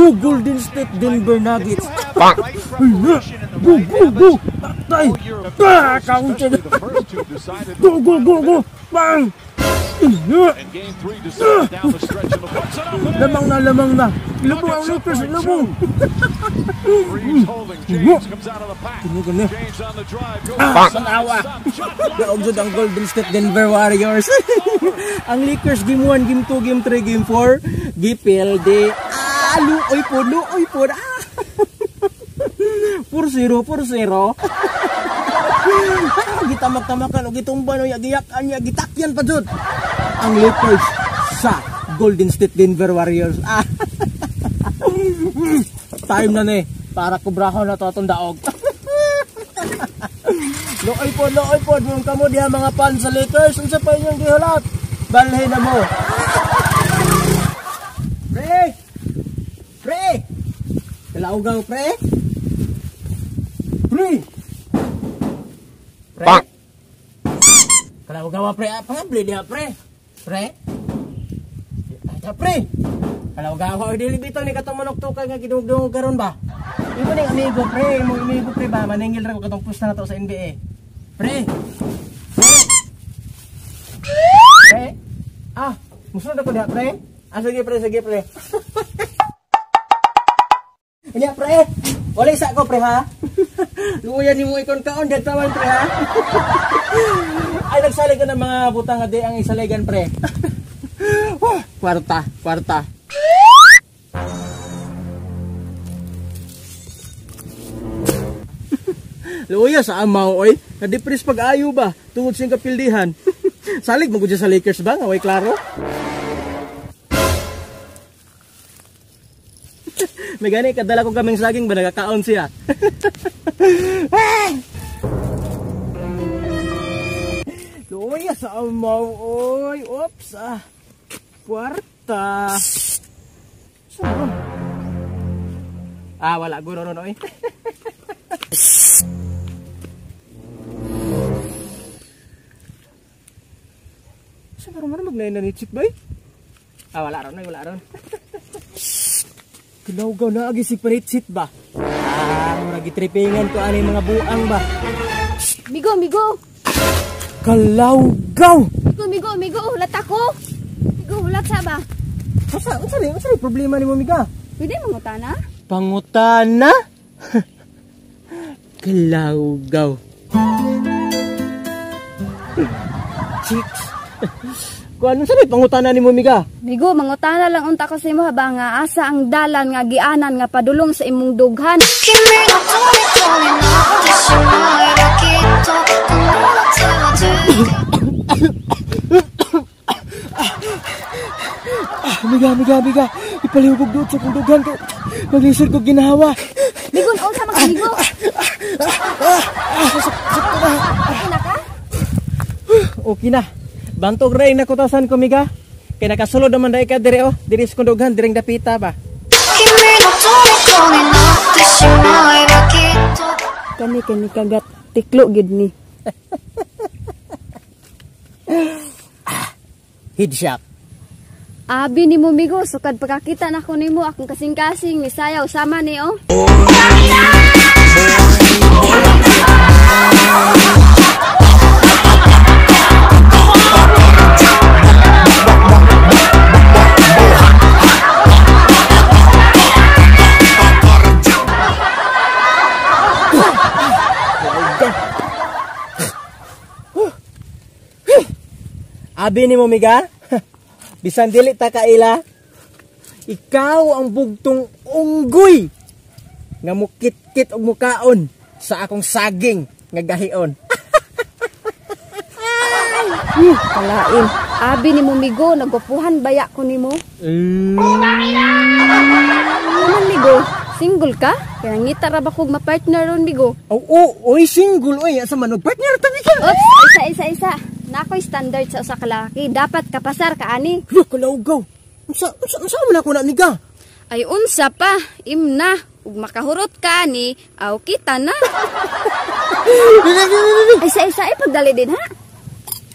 Go Golden State Denver Nuggets. Go go go. Tay. Ah, counter. Go go go go. Bang. Lamang na, lamang na. Lubong ang Lakers, lubong. Kini. Ah, sanawa. Daog jud ang Golden State Denver Warriors. Ang Lakers game 1, game 2, game 3, game 4, gipilde. Ah, luoy po, luoy po. Ah. 4-0, 4-0. Gitamak-tamakan o gitumba no, giyakan niya, gitakyan pa jud ang Lakers sa Golden State Denver Warriors. Ah. Time na ni para kubrahon na to atong daog. Luoy po, luoy po, buong kamo diha mga fans sa Lakers, unsa pa inyong gihulat? Balhin na mo. Pre! Pre! Kalaugaw, pre? Pre! Pre! Kalaugaw, pre. Pangabli diha, pre. Pre? Ay, pre! Kalaugaw, dili bitaw ni katong manok tukay nga gidugdungog karon ba? Imo ning amigo, pre. Imo amigo, pre ba? Maningil ra ko katong pusta na to sa NBA. Pre! Pre! Pre! Ah, musunod ako diha, pre. Ah, sige, pre, sige, pre. Unya, pre. Wala isa ko, pre, ha? Luoyan nimo ikon kaon dagtawan, pre, ha? Ay, nagsalig ka ng mga butang nga di ang isaligan, pre. Oh, kwarta, kwarta. Luoya sa amaw, oy. Na-depress pag-ayo ba? Tungod siyang kapildihan. Salig mo gud sa Lakers ba? Nga way klaro. May gani kadala ko kaming saging ba nagakaon siya. Luoya sa amaw, oy. Oops, ah. Kwarta. Saan? Ah, wala guro ron, oy. Saan karon man magnain na ni Chip bay? Ah, wala ron, oy, wala ron. Kilawgaw na agi si Paritsit ba? Ah, mura gitripingan ko ani mga buang ba? Migo, migo. Kalawgaw. Migo, migo, migo, hulat ako. Migo, hulat sa ba? Unsa unsa ni unsa ni problema nimo, miga? Pwede mangutana? Pangutana? Kalawgaw. Chicks. Kung ano sa pangutana nimo, miga? Migo, mangutana lang unta ko sa imo ba nga asa ang dalan nga gianan nga padulong sa imong dughan. Miga, miga, miga. Ipalihog og duot sa kong dughan kay maglisod kog ginawa. Migo, unsa man ka, migo? Sakto na. Okay na ka? Okay na. Bantog ray na kutasan ko, miga. Kay nakasulod naman dai ka dire oh, diri sa kong dughan, diring dapita ba. Kani kani kagat tiklo gid ni. Headshot. Abi nimo, migo, sukad pagkakita nako nimo akong kasing-kasing misayaw sama ni oh. Abi nimo, miga. Bisan dili ta kaila, ikaw ang bugtong unggoy nga mukit-kit og mukaon sa akong saging nga gahion. Kalain. Abi nimo, migo, nagwapuhan baya ko nimo. Naman, migo, single ka? Kaya ngita ra ba kog ma-partner ron, migo? Oo, oy, single oy, asa man og partner ta, miga? Oops, isa isa isa. Nakoy standard sa usa ka lalaki, dapat kapasar ka ani. Lo, kalawgaw. Unsa unsa unsa man ako na, miga? Ay unsa pa, imna ug makahurot ka ani, aw kita na. Ay isa isa, ay pagdali din ha.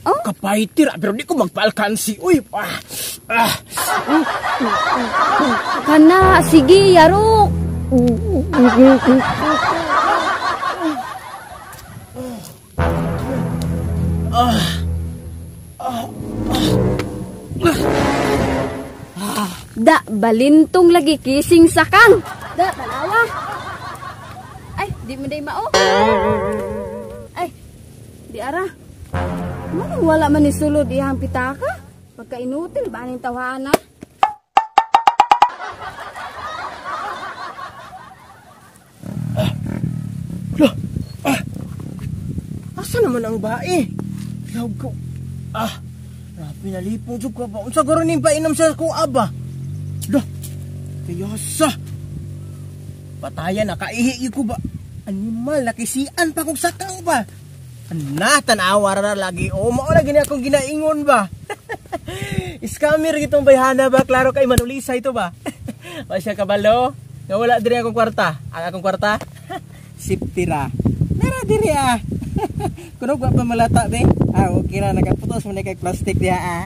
Oh? Kapaiti ra, pero di ko magpaalkansi. Uy, ah, ah. Kana, sige, yarok. Da, balintong lagi kising sakang. Da, tanawa. Ay, di mo day mao. Ay, di ara. Manong wala man ni sulod iyang pitaka? Pagka inutil ba aning tawhana? Lah, ah. Asa naman ang bae? Lawag ko. Ah, rapi nalipong jud ko ba? Unsa garo ning painom sa akong aba? Lah, kayasa. Patayan, nakaihi ko ba? Animal, nakisian pa kong sakang ba? Ana, tanawa ra lagi. O, mao na gini akong ginaingon ba? Scammer gitong bayhana ba? Klaro kay manulisa ito ba? Wa siya kabalo. Nga wala diri akong kwarta. Ang akong kwarta, safety ra. Nara diri ah. Kuno wa pa malata be. Ah, okay ra nakaputos man kay plastic diha ah.